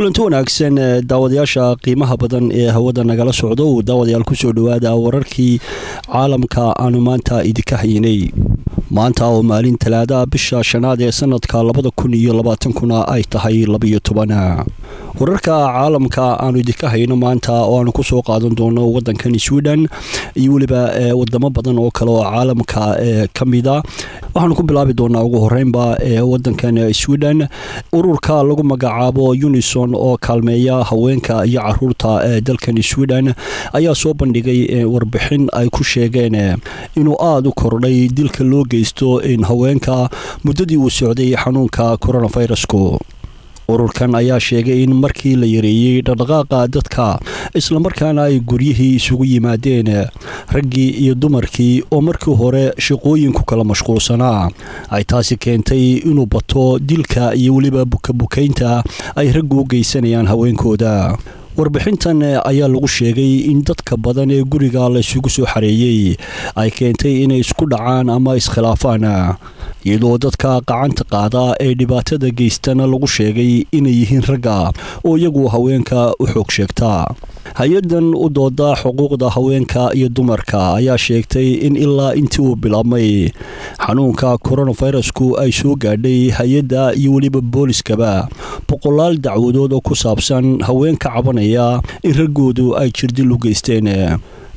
Kulanti wanaagsan, daawadayaasha qiimaha badan ee hawada nagala socdo. Daawadayaal, kusoo dhawaada wararkii caalamka aanu maanta idinka haynay, maanta oo maalin Talaada, bisha shanaad ee sanadka 2020-kuna ay tahay 12. Wararka caalamka aanu idinka hayno maanta oo aanu kusoo qaadan doono wadankan Sweden iyo weliba wadamo badan oo kale oo caalamka ka mida, waxaanu ku bilaabi doonaa ugu horeynba wadankan Sweden. Ururka lagu magacaabo Unison oo kaalmeeya haweenka iyo caruurta ee dalkan Sweden ayaa soo bandhigay warbixin ay ku sheegeen inuu aada u kordhay dilka loo geysto haweenka muddadii uu socday xanuunka coronavirusku. Ururkan ayaa sheegay in markii la yareeyey dhaqdhaqaaqa dadka, islamarkaana ay guryihii isugu yimaadeen raggii iyo dumarkii oo markii hore shaqooyinku kala mashquulsanaa, ay taasi keentay inuu bato dilka iyo weliba bukabukaynta ay raggu u geysanayaan haweenkooda. Warbixintan ayaa lagu sheegay in dadka badan ee guriga la isugu soo xareeyey ay keentay inay isku dhacaan ama iskhilaafaan, iyadoo dadka qacanta qaada ee dhibaatada geystana lagu sheegay inay yihiin ragga oo iyagu haweenka u xoog sheegtaa. Hay-adan u dooda xuquuqda haweenka iyo dumarka ayaa sheegtay in ilaa intii uu bilaabmay xanuunka coronavirusku ay soo gaadhay hay-adda iyo weliba booliskaba boqolaal dacwadood oo ku saabsan haweenka cabanaya in raggoodu ay jirdil u geysteen,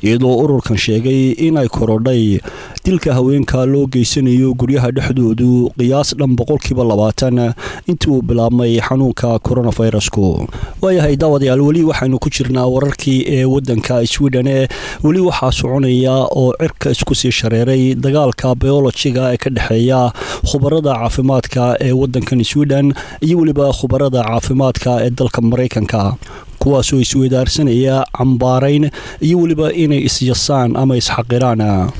iyadoo ururkan sheegay in ay korodhay dilka haweenka loo geysanayo guryaha dhexdoodu qiyaas dhan 20% intii uu bilaabmay xanuunka coronavirusku. Waayahay daawadayaal, weli waxaynu ku jirnaa wararkii ee wadanka Sweden. Ee weli waxaa soconaya oo cirka isku sii shareeray dagaalka biolojiga ee ka dhexeeya khubarada caafimaadka ee wadankan Sweden iyo weliba khubarada caafimaadka ee dalka Maraykanka, kuwaasoo isweydaarsanaya cambaarayn iyo weliba inay isyasaan ama isxaqiraan.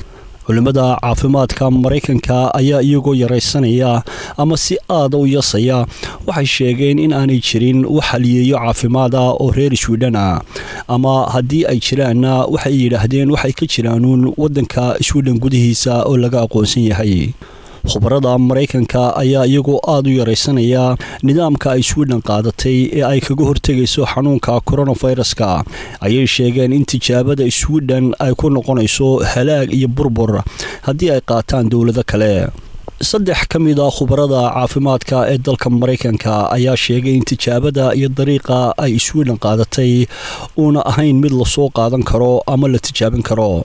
Culimmada caafimaadka Maraykanka ayaa iyagoo yaraysanaya ama si aada u yasaya waxay sheegeen in aanay jirin wax haliyeeyo caafimaad ah oo reer Sweden ah, ama haddii ay jiraanna waxay yidhaahdeen waxay ka jiraanuun wadanka Sweden gudihiisa oo laga aqoonsan yahay. Khubarada Maraykanka ayaa iyagoo aada u yaraysanaya nidaamka ay Sweden qaadatay ee ay kaga hortegayso xanuunka coronaviruska ayay sheegeen in tijaabada Sweden ay ku noqonayso halaag iyo burbur haddii ay qaataan dowlado kale. Saddex ka mid a khubarada caafimaadka ee dalka Maraykanka ayaa sheegay in tijaabada iyo dariiqa ay Sweden qaadatay uuna ahayn mid lasoo qaadan karo ama la tijaabin karo.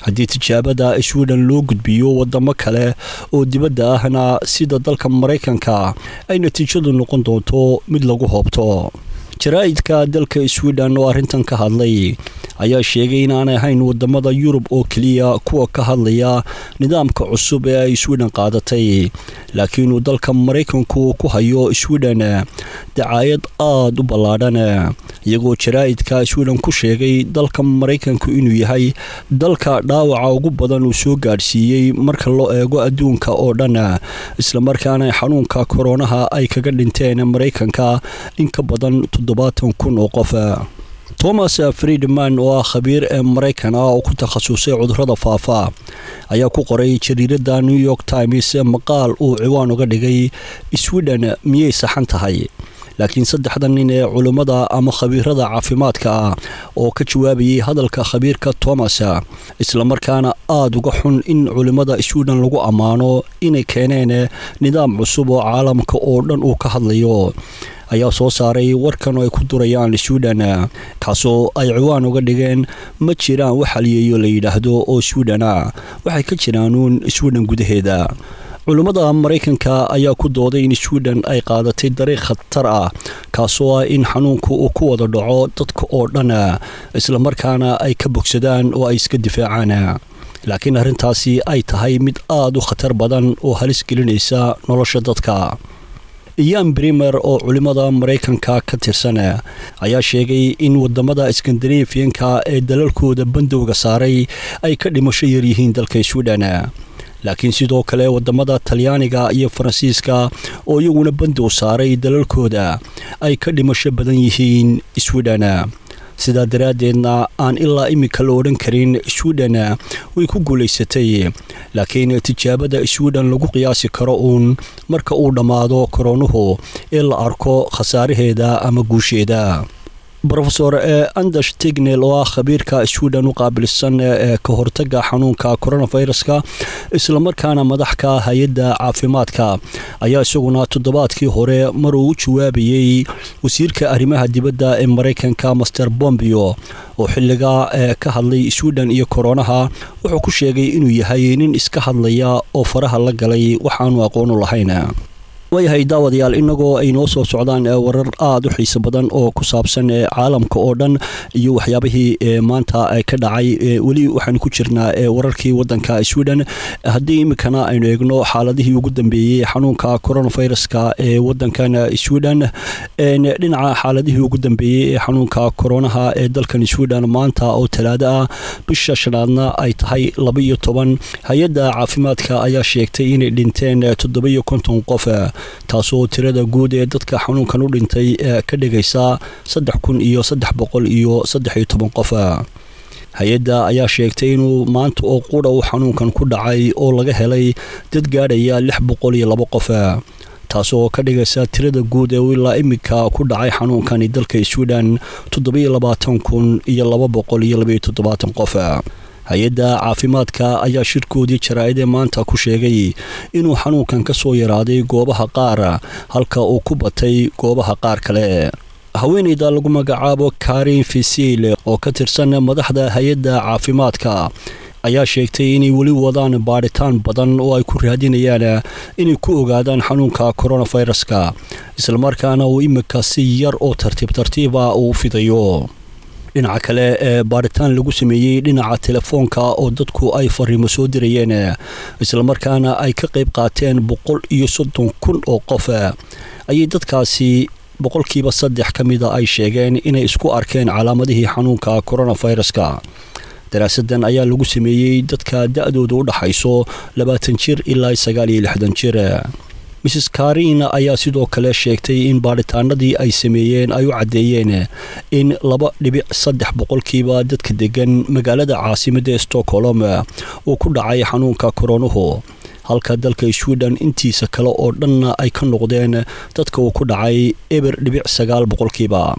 Haddii tijaabada Sweden loo gudbiyo wadamo kale oo dibadda ahna, sida dalka Maraykanka, ay natiijadu noqon doonto mid lagu hoobto. Jaraa'idka dalka Sweden oo arrintan ka hadlay ayaa sheegay in aanay ahayn wadamada Yurub oo keliya kuwa ka hadlaya nidaamka cusub ee ay Sweden qaadatay, laakiinuu dalka Maraykanku ku hayo Sweden dacaayad aada u ballaadhan, iyagoo jaraa'idka Sweden ku sheegay dalka Maraykanku inuu yahay dalka dhaawaca ugu badan uu soo gaadhsiiyey marka loo eego adduunka oo dhan, islamarkaana xanuunka koronaha ay kaga dhinteen Maraykanka in ka badan 70,000 oo qof. Thomas Friedman oo ah khabiir ee Maraykan ah oo ku takhasusay cudurrada faafa ayaa ku qoray jariiradda New York Times maqaal uu ciwaan uga dhigay "Sweden miyay saxan tahay?" Laakiin saddexda nin ee culummada ama khabiirada caafimaadka ah oo ka jawaabayay hadalka khabiirka Thomas, islamarkaana aada uga xun in culimmada Sweden lagu ammaano inay keeneen nidaam cusub oo caalamka oo dhan uu ka hadlayo, ayaa soo saaray warkan oo ay ku durayaan Sweden, kaasoo ay ciwaan uga dhigeen "Ma jiraan wax haliyeeyo la yidhaahdo oo Sweden ah, waxay ka jiraanuun Sweden gudaheeda." Culummada Maraykanka ayaa ku dooday in Sweden ay qaadatay dariiq khatar ah, kaasoo ah in xanuunku uu ku wada dhaco dadka oo dhan, islamarkaana ay ka bogsadaan oo ay iska difaacaan, laakiin arrintaasi ay tahay mid aada u khatar badan oo halis gelinaysa nolosha dadka. Ian Brimer oo culimmada Maraykanka ka tirsan ayaa sheegay in wadamada Skandinafiyanka ee dalalkooda bandowga saaray ay ka dhimasho yaryihiin dalka Sweden, laakiin sidoo kale wadamada Talyaaniga iyo Faransiiska oo iyaguna bandow saaray dalalkooda ay ka dhimasho badan yihiin Sweden. Sidaa daraaddeedna aan ilaa iminka la odhan karin Sweden way ku guulaysatay, laakiin tijaabada Sweden lagu qiyaasi karo uun marka uu dhammaado koroonuhu ee la arko khasaaraheeda ama guusheeda. Professor Anders Tegnell, oo ah khabiirka Sweden u qaabilsan ka hortaga xanuunka coronaviruska, islamarkaana madaxka hay-adda caafimaadka, ayaa isaguna toddobaadkii hore mar uu u jawaabayey wasiirka arrimaha dibadda ee Maraykanka, Mister Pompeo, oo xilligaa ka hadlay Sweden iyo koronaha, wuxuu ku sheegay inuu yahay nin iska hadlaya oo faraha la galay waxaanu aqoonu lahayn. Waayahay daawadayaal, inagoo ay noo soo socdaan warar aada u xiiso badan oo ku saabsan caalamka oo dhan iyo waxyaabihii maanta ka dhacay, weli waxaanu ku jirnaa wararkii wadanka Sweden. Haddii iminkana aynu eegno xaaladihii ugu dambeeyey xanuunka coronaviruska ee wadankan Sweden. Dhinaca xaaladihii ugu dambeeyey ee xanuunka koronaha ee dalkan Sweden, maanta oo Talaado ah, bisha shanaadna ay tahay 12, hay-adda caafimaadka ayaa sheegtay inay dhinteen 57 qof, taasoo tirada guud ee dadka xanuunkan u dhintay ka dhigaysa 3313 qof. Hay-adda ayaa sheegtay inuu maanta oo qudha uu xanuunkan ku dhacay oo laga helay dad gaadhaya 602 qof, taasoo ka dhigaysa tirada guud ee ilaa iminka ku dhacay xanuunkani dalka Sweden 27270 qof. Hay-adda caafimaadka ayaa shirkoodii jaraa'idee maanta ku sheegay inuu xanuunkan ka soo yaraaday goobaha qaar, halka uu ku batay goobaha qaar kale. Haweeneyda lagu magacaabo Karin Fisil, oo ka tirsan madaxda hay-adda caafimaadka, ayaa sheegtay inay weli wadaan baadhitaan badan oo ay ku raadinayaan inay ku ogaadaan xanuunka coronaviruska, islamarkaana uu iminka si yar oo tartiib tartiib ah uu fidayo. Dhinaca kale, ee baadhitaan lagu sameeyey dhinaca telefoonka oo dadku ay fariimo soo dirayeen, islamarkaana ay ka qayb qaateen 130,000 oo qof, ayay dadkaasi 3% ka mida ay sheegeen inay isku arkeen calaamadihii xanuunka coronaviruska. Daraasadan ayaa lagu sameeyey dadka da-dooda u dhaxayso 20 jir ilaa 69 jir. Mrs Karin ayaa sidoo kale sheegtay in baadhitaanadii ay sameeyeen ay u caddeeyeen in 2.3% dadka degan magaalada caasimadda ee Stockholm uu ku dhacay xanuunka koronuhu, halka dalka Sweden intiisa kale oo dhanna ay ka noqdeen dadka uu ku dhacay 0.9%.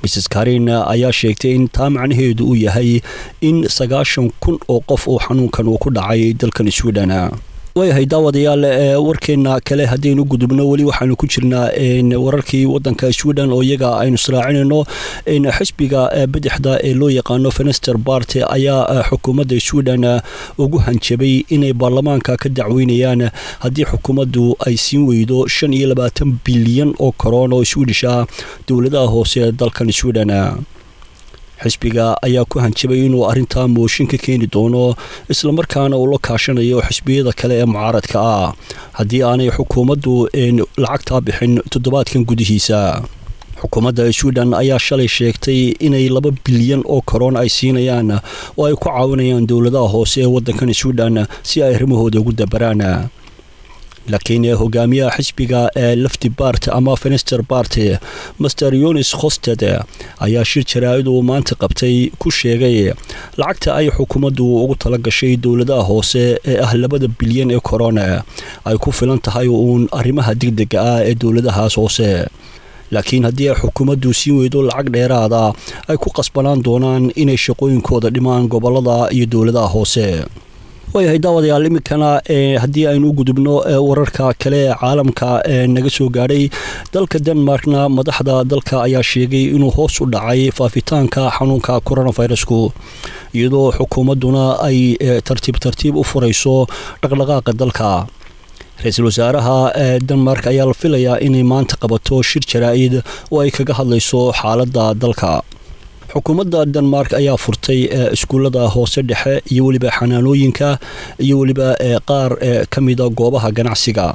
Mrs Karin ayaa sheegtay in taa macnaheedu uu yahay in 90,000 oo qof uu xanuunkan uu ku dhacay dalkan Sweden. Waayahay daawadayaal, warkeena kale haddaynu gudubno, weli waxaanu ku jirnaa wararkii wadanka Sweden oo iyaga aynu israacinayno. Xisbiga bidixda ee loo yaqaano Vänsterpartiet ayaa xukuumadda Sweden ugu hanjabay inay baarlamaanka ka dacweynayaan haddii xukuumaddu ay siin weydo 25 bilyan oo karoon oo Swedish ah dowladaha hoose ee dalkan Sweden. Xisbiga ayaa ku hanjabay inuu arrintaa mooshin ka keeni doono, islamarkaana uu la kaashanayo xisbiyada kale ee mucaaradka ah, haddii aanay xukuumaddu lacagtaa bixin toddobaadkan gudihiisa. Xukuumadda Sweden ayaa shalay sheegtay inay 2 bilyan oo karoon ay siinayaan oo ay ku caawinayaan dowladaha hoose ee wadankan Sweden si ay arrimahooda ugu dabaraan, laakiin hogaamiyaha xisbiga ee Left Party ama Vänsterpartiet, Mister Jonas Sjöstedt, ayaa shir jaraa'id uu maanta qabtay ku sheegay lacagta ay xukuumaddu ugu tala gashay dowladaha hoose ee ah 2-da bilyan ee korona ay ku filan tahay uun arrimaha degdega ah ee dowladahaas hoose, laakiin haddii ay xukuumaddu siin weydo lacag dheeraada, ay ku qasbanaan doonaan inay shaqooyinkooda dhimaan gobolada iyo dowladaha hoose. Waayahay daawadayaal, iminkana haddii aynu u gudubno wararka kale ee caalamka ee naga soo gaadhay, dalka Denmarkna madaxda dalka ayaa sheegay inuu hoos u dhacay faafitaanka xanuunka coronavirusku, iyadoo xukuumadduna ay tartiib tartiib u furayso dhaqdhaqaaqa dalka. Ra-iisul wasaaraha Denmark ayaa la filayaa inay maanta qabato shir jaraa'id oo ay kaga hadlayso xaaladda dalka. Xukuumadda Denmark ayaa furtay iskuullada hoose dhexe iyo weliba xanaanooyinka iyo weliba qaar ka mida goobaha ganacsiga.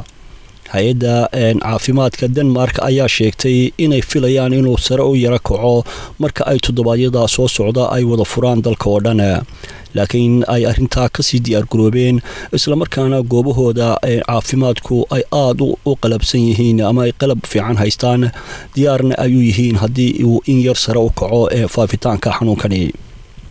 Hay-adda caafimaadka Denmark ayaa sheegtay inay filayaan inuu sare u yaro kaco marka ay toddobaadyada soo socda ay wada furaan dalka oo dhan, laakiin ay arrintaa kasii diyaargaroobeen, islamarkaana goobahooda caafimaadku ay aada u qalabsan yihiin ama ay qalab fiican haystaan, diyaarna ayuu yihiin haddii uu in yar sare u kaco faafitaanka xanuunkani.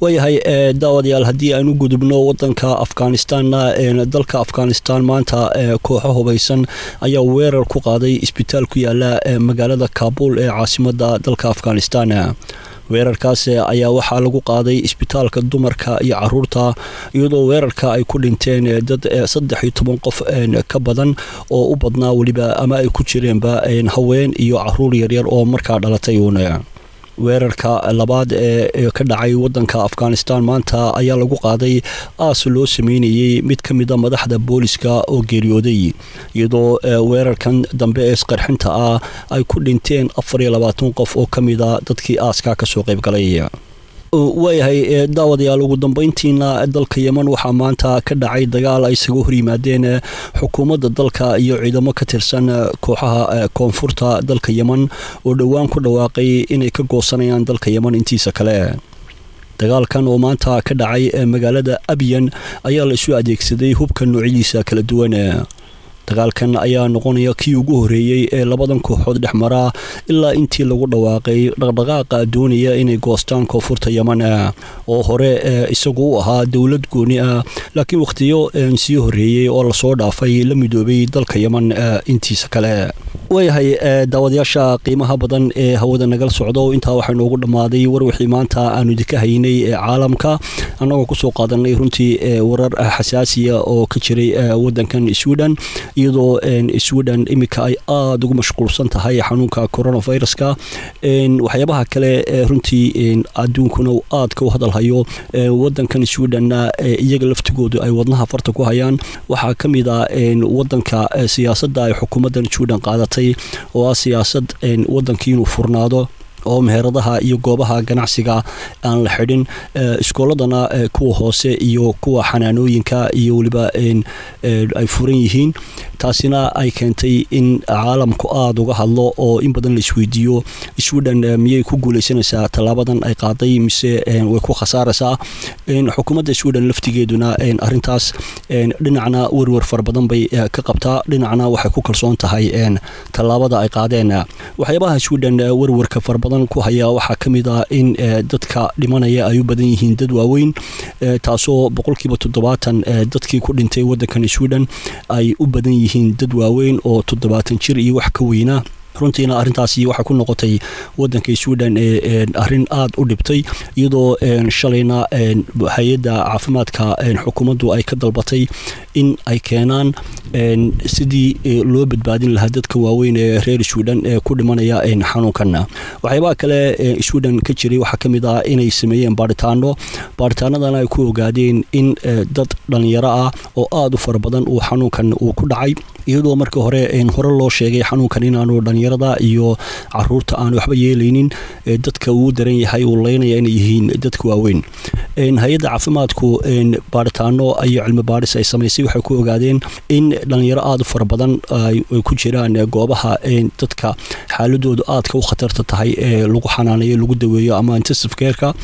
Waayahay daawadayaal, haddii aynu gudubno wadanka Afghanistanna, dalka Afghanistan maanta kooxo hubaysan ayaa weerar ku qaaday isbitaal ku yaala magaalada Kabul ee caasimada dalka Afghanistan. Weerarkaas ayaa waxaa lagu qaaday isbitaalka dumarka iyo caruurta, iyadoo weerarka ay ku dhinteen dad 13 qof ka badan oo u badnaa weliba ama ay ku jireenba haween iyo caruur yaryar oo markaa dhalatay uun. Weerarka labaad ee ka dhacay wadanka Afghanistan maanta ayaa lagu qaaday aas loo sameynayey mid ka mida madaxda booliska oo geeriyooday, iyadoo weerarkan dambe ee isqarxinta ah ay ku dhinteen 24 qof oo ka mida dadkii aaska kasoo qaybgalay. Waayahay daawadayaal, ugu dambeyntiina dalka Yeman waxaa maanta ka dhacay dagaal ay isaga horyimaadeen xukuumadda dalka iyo ciidamo ka tirsan kooxaha koonfurta dalka Yeman oo dhowaan ku dhawaaqay inay ka goosanayaan dalka Yeman intiisa kale. Dagaalkan oo maanta ka dhacay magaalada Abyan ayaa la isu adeegsaday hubka noocyadiisa kala duwan. Dagaalkan ayaa noqonaya kii ugu horeeyey ee labadan kooxood dhex maraa ilaa intii lagu dhawaaqay dhaqdhaqaaqa doonaya inay goostaan koonfurta Yeman, oo hore isagu u ahaa dowlad gooni ah, laakiin wakhtiyo sii horeeyey oo lasoo dhaafay la midoobay dalka Yeman intiisa kale. Waayahay daawadayaasha qiimaha badan ee hawada nagala socdo, intaa waxaa noogu dhammaaday war wixii maanta aanu idinka haynay ee caalamka, annagoo kusoo qaadanay runtii warar xasaasiya oo ka jiray wadankan Sweden, iyadoo Sweden iminka ay aada ugu mashquulsan tahay xanuunka coronaviruska. Waxyaabaha kale runtii adduunkuna aadka u hadalhayo, wadankan Swedenna iyaga laftigoodu ay wadnaha farta ku hayaan, waxaa ka mid ah wadanka siyaasadda ay xukuumaddan Sweden qaadatay oo ah siyaasad wadankii inuu furnaado oo meheradaha iyo goobaha ganacsiga aan la xidhin, iskooladana kuwa hoose iyo kuwa xanaanooyinka iyo weliba ay furan yihiin. Taasina ay keentay in caalamku aada uga hadlo oo in badan la isweydiiyo: Sweden miyay ku guuleysanaysaa tallaabadan ay qaaday mise way ku khasaaraysaa? Xukuumadda Sweden laftigeeduna arintaas dhinacna werwer fara badan bay ka qabtaa, dhinacna waxay ku kalsoon tahay tallaabada ay qaadeen. Waxyaabaha Sweden werwerka fara badan ku haya waxaa ka mid ah in dadka dhimanaya ay u badan yihiin dad waaweyn, taasoo 70% dadkii ku dhintay wadankan Sweden ay u badan yihiin dad waaweyn oo 70 jir iyo wax ka weynaa. Runtiina arrintaasi waxay ku noqotay wadanka Sweden arrin aada u dhibtay, iyadoo shalayna hay-adda caafimaadka xukuumaddu ay ka dalbatay in ay keenaan sidii loo badbaadin lahaa dadka waaweyn ee reer Sweden ee ku dhimanaya xanuunkan. Waxyaabaha kale Sweden ka jiray waxaa ka mid ah inay sameeyeen baaritaano, baaritaanadana ay ku ogaadeen in dad dhalinyaro ah oo aada u fara badan uu xanuunkan uu ku dhacay, iyadoo markii hore loo sheegay xanuunkan inaanu dhalinyarada iyo caruurta aan waxba yeelaynin, dadka uu daran yahay uu leynaya inay yihiin dadka waaweyn. Hay-adda caafimaadku baaritaano iyo cilmi baaris ay samaysay waxay ku ogaadeen in dhalinyaro aada u fara badan ay ku jiraan goobaha dadka xaaladoodu aadka u khatarta tahay ee lagu xanaaneeyo, lagu daweeyo ama intensive careka,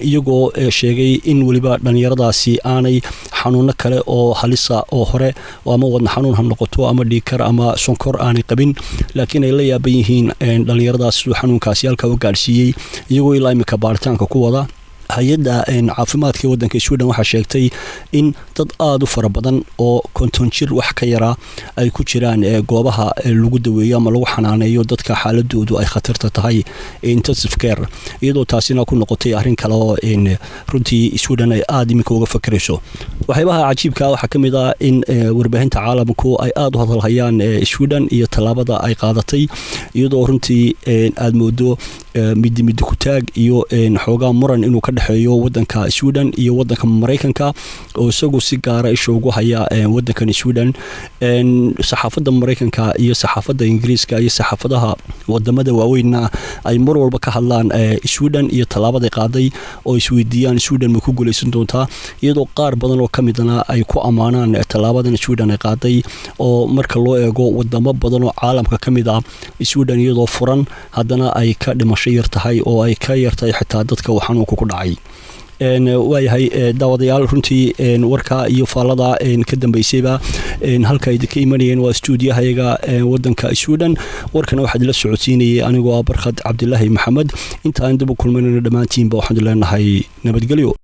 iyagoo sheegay in weliba dhalinyaradaasi aanay xanuuno kale oo halisa oo hore ama wadna xanuun ha noqoto ama dhiigkar ama sonkor aanay qabin, laakiin ay la yaaban yihiin dhalinyaradaas siduu xanuunkaasi halkaa u gaadhsiiyey, iyagoo ilaa imika baaritaanka ku wada. Hay-adda caafimaadka wadanka Sweden waxaa sheegtay in dad aada u fara badan oo 50 jir wax ka yaraa ay ku jiraan goobaha lagu daweeyo ama lagu xanaaneeyo dadka xaaladoodu ay khatarta tahay, intensive care, iyadoo taasina ku noqotay arrin kale oo runtii Sweden ay aada iminka uga fakerayso. Waxyaabaha cajiibka waxaa ka mid ah in warbaahinta caalamku ay aada u hadalhayaan Sweden iyo tallaabada ay qaadatay, iyadoo runtii aada moodo midi midi kutaag iyo xoogaa muran inuu ka dhex dhexeeyo wadanka Sweden iyo wadanka Maraykanka, oo isagu si gaara isha ugu haya wadankan Sweden. Saxaafadda Maraykanka iyo saxaafadda Ingiriiska iyo saxaafadaha wadamada waaweynna ay mar walba ka hadlaan Sweden iyo tallaabaday qaaday, oo isweydiiyaan Sweden ma ku guuleysan doontaa, iyadoo qaar badan oo ka midna ay ku ammaanaan tallaabadan Sweden ay qaaday, oo marka loo eego wadamo badan oo caalamka ka mid ah, Sweden iyadoo furan haddana ay ka dhimasho yar tahay oo ay ka yartahay xitaa dadka uu xanuunka ku dhacay. Waayahay daawadayaal, runtii warka iyo faallada ka dambeysayba halka idinka imanayeen waa stuudiyahayaga wadanka Sweden. Warkana waxaa idinla socodsiinayay anigoo ah Barkhad Cabdilaahi Maxamed. Intaan dib u kulmanayno, dhammaantiinba waxaan leenahay nabadgelyo.